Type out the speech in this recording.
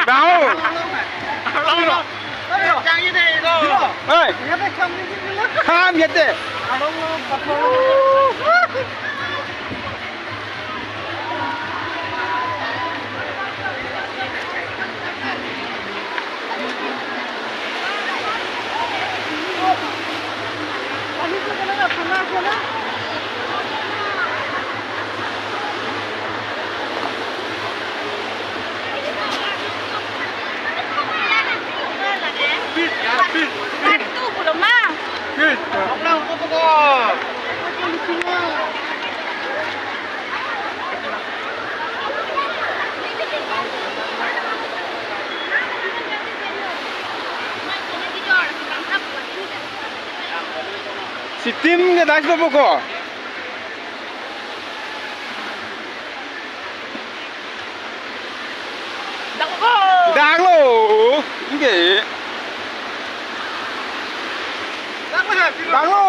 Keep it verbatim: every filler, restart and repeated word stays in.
Dao. Oi. Kham yate. Sitim ke das babo ko. Danglo. Danglo. Oke. Danglo.